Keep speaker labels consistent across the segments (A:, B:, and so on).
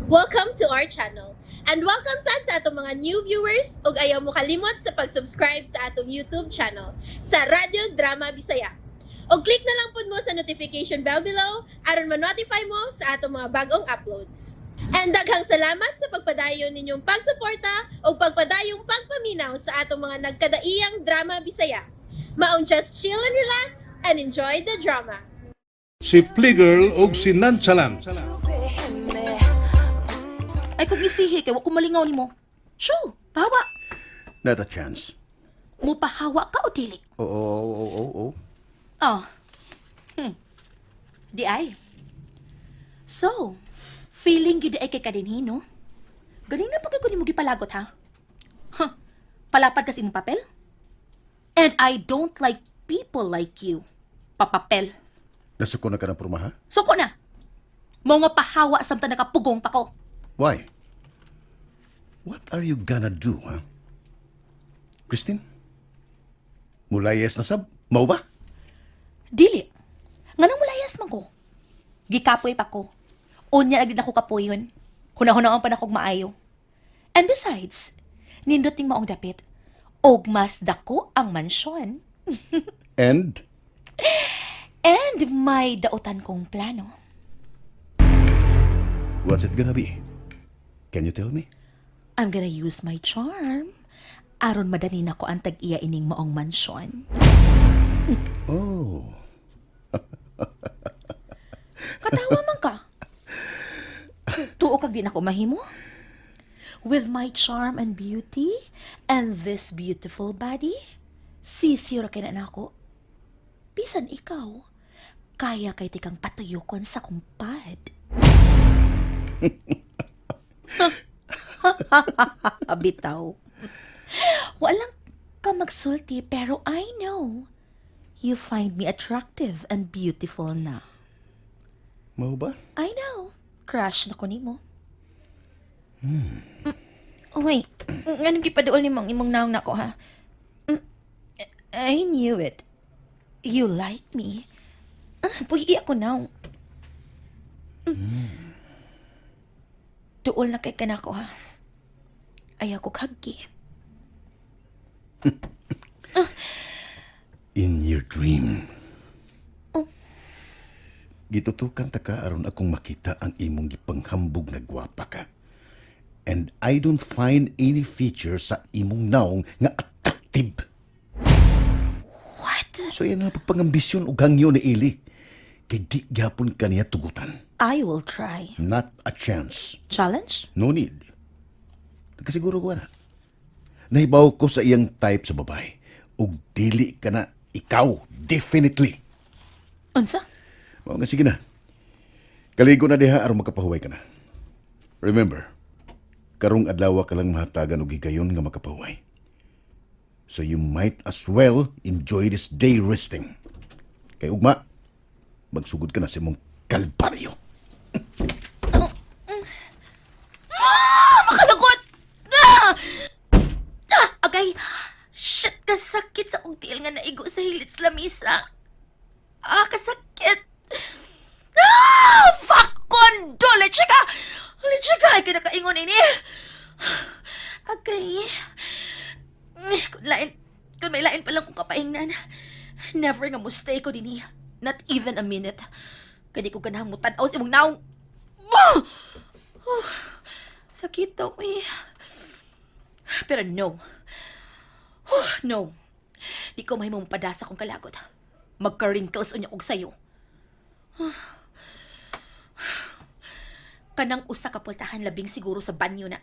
A: Welcome to our channel. And welcome sad sa atong mga new viewers ug ayaw mo kalimot sa pag-subscribe sa atong YouTube channel sa Radyo Drama Bisaya. Og click na lang pud mo sa notification bell below aron ma-notify mo sa atong mga bagong uploads. And daghang salamat sa pagpadayon ninyong pagsuporta ug pagpadayong pagpaminaw sa atong mga nagkadaiyang drama Bisaya. Maong just chill and relax and enjoy the drama.
B: Si Fligger ug si Nonchalant.
C: Ay kung isihi kay wa ko malingaw nimo. Shoo, pahawa.
D: Not a chance.
C: Mupahawa ka o dili?
D: Oo.
C: Oh. Di ay. So, feeling gyud ay kay kadinhi, no? Ganina pa kay ko nimo gipalagot, ha? Huh. Palapad kasi imong papel? And I don't like people like you. Papapel.
D: Nasuko na ka ng porma, ha?
C: Suko na. Mao nga pahawa samtang nakapugong pa ko.
D: Why? What are you gonna do, ha? Christine? Mulayas na sab? Mao ba?
C: Dili. Nganong mulayas man ko? Gikapoy pa ko. Unya lagi na ko kapoyon. Huna-hunaan pa na kog maayo. And besides, nindot ning maong dapit. Og mas dako ang mansyon.
D: And?
C: And may dautan kong plano.
D: What's it gonna be? Can you tell me?
C: I'm gonna use my charm aron madani nako ang tag-iya ining maong mansyon.
D: Oh.
C: Katawa man ka. Tuo kag di nako mahimo? With my charm and beauty and this beautiful body, sisiw ra kay na nako. Bisan ikaw, kaya kay tikang patuyokon sa kumpad. Bitaw. Walang ka magsulti, pero I know you find me attractive and beautiful na.
D: Mao ba?
C: I know. Crush na ko nimo. Wait, nganong gipaduol nimo ang imong naong nako, ha? I knew it. You like me. Ah, puyi ako now. Duol na kay kanako, ha? Ayaw ko kagi.
D: In your dream.
C: Oh.
D: Gitutukan ta ka aron akong makita ang imong gipanghambog nga gwapa ka. And I don't find any feature sa imong naong nga attractive.
C: What?
D: So yan ang pagpangambisyon ug hangyo ni Eli. Kay di gyapon ka niya tugutan.
C: I will try.
D: Not a chance.
C: Challenge?
D: No need. Nagkasiguro ko na. Nahibaw ko sa iyang type sa babae. Ug dili ka na ikaw, definitely.
C: Unsa?
D: Mao nga sige na. Kaligo na diha aron makapahuway ka na. Remember, karong adlaw ka lang mahatagan og higayon nga makapahuway. So you might as well enjoy this day resting. Kay ugma, magsugod ka na sa imong kalbaryo.
C: Ah! Makalagot! Ah! Ah! Okay. Shit, kasakit sa akong tiil nga naigo sa hilit sa lamisa. Ah, kasakit. Ah! Fuck! Kondo! Leche ka! Leche ka! Ay, kinakaingon ini. Okay. Kung may lain pa lang kong kapaingnan, never nga mo stay ko dinhi. Not even a minute. Kaya di ko ganahang mutanaw sa imong naong. Ah! Oh, sakit daw eh. Pero no. Oh, no. Di ko mahimong padasa kong kalagot. Magka-wrinkles unya kog sayo. Kanang usa ka pultahan labing siguro sa banyo na.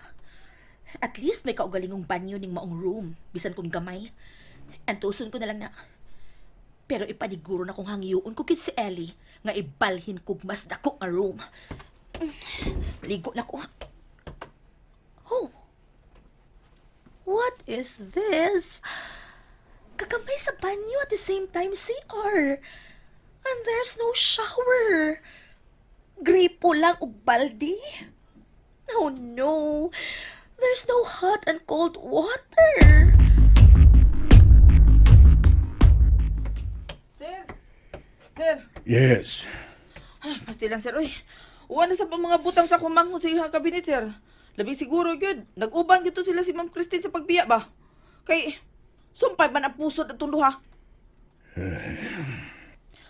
C: At least may kaugalingong banyo ning maong room, bisan kung gamay. Antuson ko na lang na. Pero ipaniguro na kong hangyoon ko kid si Ellie nga ibalhin kog mas dako nga room. Ligo na ko. Oh. What is this? Kagamay sa banyo, at the same time CR. And there's no shower. Gripo lang og balde. Oh no. There's no hot and cold water.
E: Sir! Sir!
D: Yes.
E: Ay, pastilan, sir, uy. Uwan na sa pa mga butang sa akong manghod sa iyang kabinet, sir. Labi siguro gyud. Nag-uban gyud to sila si Ma'am Christine sa pagbiya ba. Kay sumpay man ang pusod atong duha.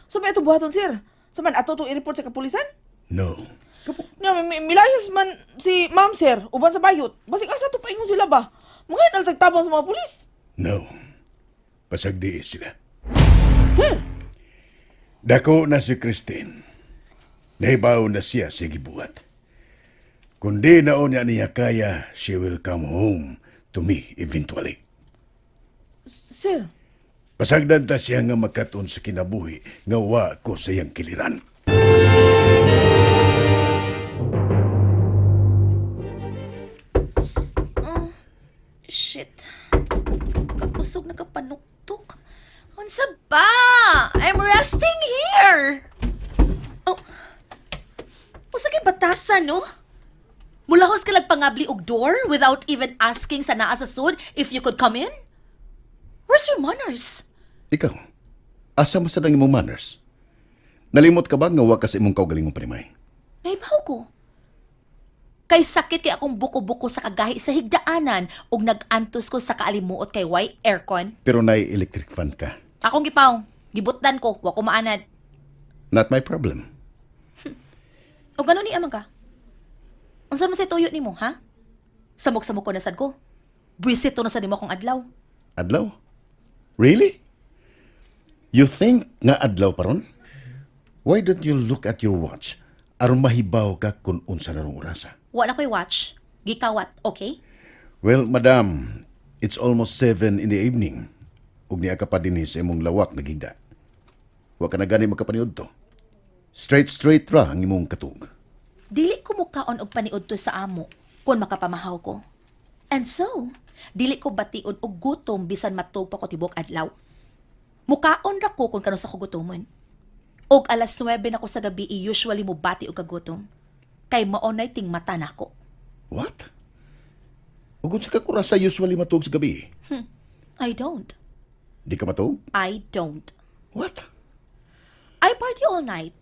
E: So may atong buhaton, sir. So man ato tong i-report sa kapulisan?
D: No.
E: Nga milayas man si Ma'am, sir, uban sa bayot. Basig asa to paingon sila ba? Mga naltagtabang sa mga pulis.
D: No. Pasagdi sila.
E: Sir,
D: Dako na si Christine. Nahibaw na siya sa gibuhat. Kung di na niya niya kaya, she will come home to me eventually.
E: Sir.
D: Pasagdan ta siya nga makatun sa kinabuhi nga wa ko sa iyang kiliran.
C: Shit. Kakusog na kapanuktok. Unsa ba? I'm resting here. Oh. Usa kay batasan, no? Mulahos ka pangabli og door without even asking sa naa sa sud if you could come in? Where's your manners?
D: Ikaw, asa mo sa nang imong manners? Nalimot ka ba nga wa ka sa imong kaugalingong panimay?
C: Naibaw ko. Kay sakit kay akong buko-buko sa kagahi sa higdaanan ug nag-antos ko sa kaalimuot kay way aircon.
D: Pero nay electric fan ka.
C: Akong gipaw, gibutdan ko, wa ko maanad.
D: Not my problem.
C: O gano'n ni amang ka? Unsa man say tuyo nimo, ha? Samok-samok ko na sad ko. Buisit to na sad nimo akong adlaw.
D: Adlaw? Really? You think nga adlaw paron? Why don't you look at your watch aron mahibaw ka kung unsa na rong orasa?
C: Wa na ko'y watch. Gikawat, okay?
D: Well, madam, it's almost 7 in the evening. Ug niya ka pa dinhi sa imong lawak nagigda. Wa ka na gani makapaniud to. Straight straight ra ang imong katug.
C: Dili ko mukaon og paniud to sa amo kung makapamahaw ko. And so, dili ko bation og gutom bisan matug pa ko tibok adlaw. Mukaon ra ko kung kanus ako gutomon. Og alas 9 na ko sa gabi usually mo bati og kagutom. Kay mao nay ting mata nako.
D: What? Ug unsa ka kurasa usually matuog sa gabi?
C: I don't.
D: Di ka matuog?
C: I don't.
D: What?
C: I party all night.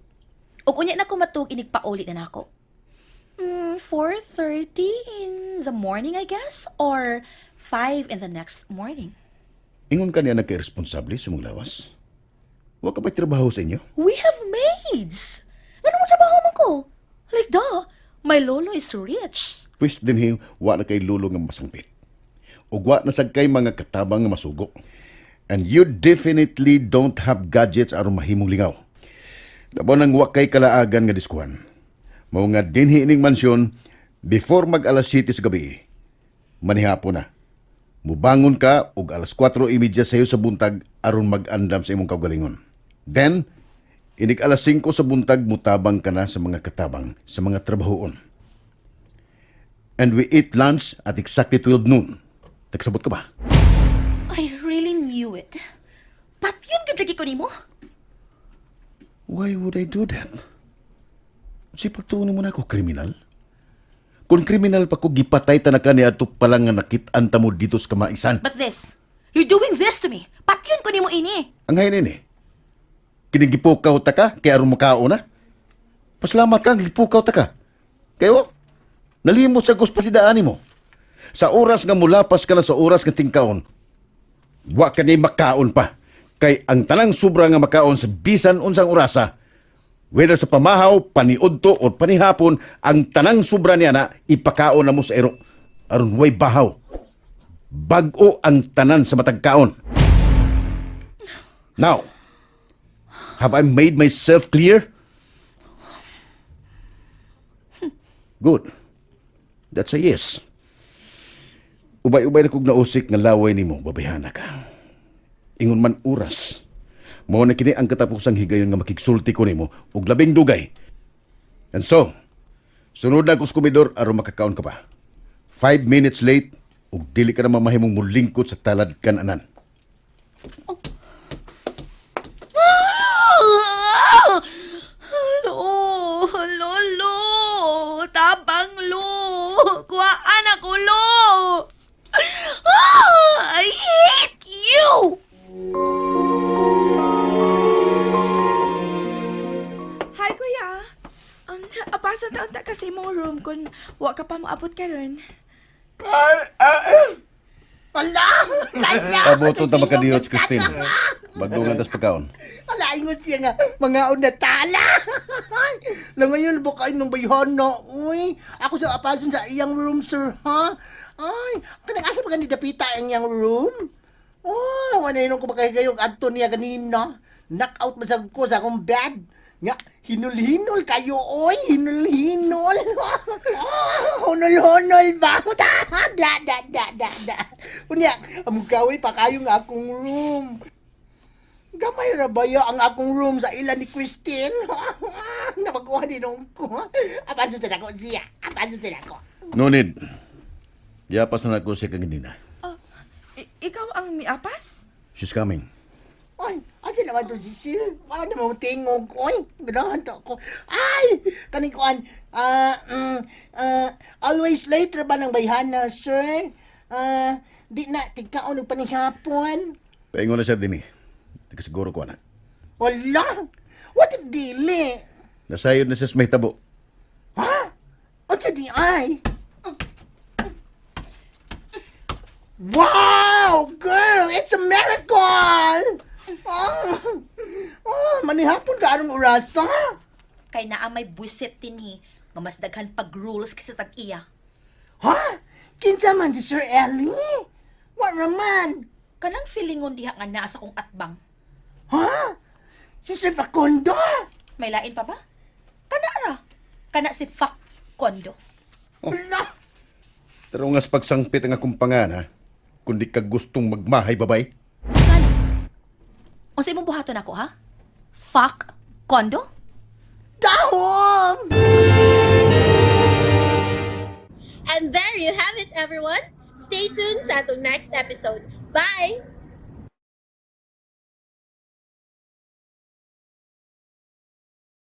C: Ug unya na ko matug inig pauli na nako. 4:30 in the morning, I guess, or 5 in the next morning.
D: Ingon ka niya nagka-iresponsable sa imong lawas? Wa ka ba'y trabaho sa inyo?
C: We have maids. Ano mo trabaho man ko? Like, duh, my lolo is rich.
D: Pwes dinhi wa na kay lulo nga masangpit. Ug wa na sad kay mga katabang nga masugo. And you definitely don't have gadgets aron mahimong lingaw. Labaw nang wa kay kalaagan nga diskuhan. Mao nga dinhi ining mansyon before mag alas 7 sa gabi. Manihapon na. Mubangon ka og alas 4:30 sayo sa buntag aron mag-andam sa imong kaugalingon. Then, inig alas 5 sa buntag mutabang ka na sa mga katabang sa mga trabahoon. And we eat lunch at exactly 12 noon. Nagsabot ka ba?
C: I really knew it. Patyon gud lagi ko nimo.
D: Why would I do that? Si pagtuon mo na ako, kriminal? Kung kriminal pa ko, gipatay ta na ka ni ato pa lang nga nakit-an ta mo dito sa kamaisan.
C: But this, you're doing this to me. Patyon ko nimo ini.
D: Ang hainin eh. Kinigipukaw ta ka, kaya aron makao na. Pasalamat ka, gipukaw ta ka. Kayo, nalimot sa guspasidaan mo. Sa oras nga mulapas ka na sa oras nga tingkaon, wa ka ni makaon pa. Kay ang tanang sobra nga makaon sa bisan unsang orasa, whether sa pamahaw, paniudto o panihapon, ang tanang sobra niya na ipakaon na mo sa ero. Aron way bahaw. Bag-o ang tanan sa matag kaon. Now, have I made myself clear? Good. That's a yes. Ubay-ubay na kog nausik nga laway nimo, babayhana ka. Ingon man oras. Mao na kini ang katapusang higayon nga makigsulti ko nimo og labing dugay. And so, sunod na ko sa komedor aron makakaon ka pa. 5 minutes late ug dili ka na mamahimong mulingkod sa talad kananan.
C: Ah! Lo, lolo, tabang lo, kuhaan ako lo. Ah, I hate you.
E: Hi, kuya. Apasa. Apasan taon ta kasi imong room kung wa ka pa moabot karon.
F: Ala! Kaya!
D: Pabuto ta makadiyot si Christine. Magdungan tas pagkaon.
F: Ala, ingon siya nga, mga una tala! Langayon, bukain ng bayhan na, uy. Ako sa apason sa iyang room, sir, ha? Ay, kanang asa pa gani dapita ang iyang room? Oh, wala yun ko makahigayong adto niya kanina. Knock out masag ko sa akong bed. Nga, hinul-hinul kayo, oy, hinul-hinul. Ah, Hunol-hunol ba? Da, da, da, da, da. Unya, amugaway pa kayo nga akong room. Gamay ra ba ya ang akong room sa ila ni Christine? Nabaguhan din ko. Apaso sa nako siya. Apaso sa nako.
D: No need. Yapas na ako siya kaganina.
E: Oh, ikaw ang miapas?
D: She's coming.
F: Ay, asa naman to si Sir? Wala naman tingog. Oy, ganahan to ako. Ay, kaning kuan. Ah, always late ra ba ng bayhana, sir? Ah, di na tigkaon og panihapon.
D: Paingon na siya din eh. Di ka siguro ko na.
F: Wala. What if dili?
D: Nasayod na siya sa mahitabo.
F: Ha? Unsa di ay? Wow, girl, it's a miracle! Oh, oh, manihapon ka anong orasa?
C: Kay naa may buwisit dinhi nga mas daghan pag rules kaysa tag-iya.
F: Ha? Kinsa man si Sir Ellie? Wa raman.
C: Kanang feelingon diha nga naa sa kong atbang.
F: Ha? Si Sir Facundo?
C: May lain pa ba? Kana ra. Kana si Fuck Kondo.
F: Wala.
D: Tarungas pagsangpit ang akong pangan, ha? Kundi ka gustong magmahay, babay.
C: Ngano? Unsa imong buhaton ako ha? Fuck Kondo?
F: Dahom!
A: And there you have it, everyone. Stay tuned sa atong next episode. Bye!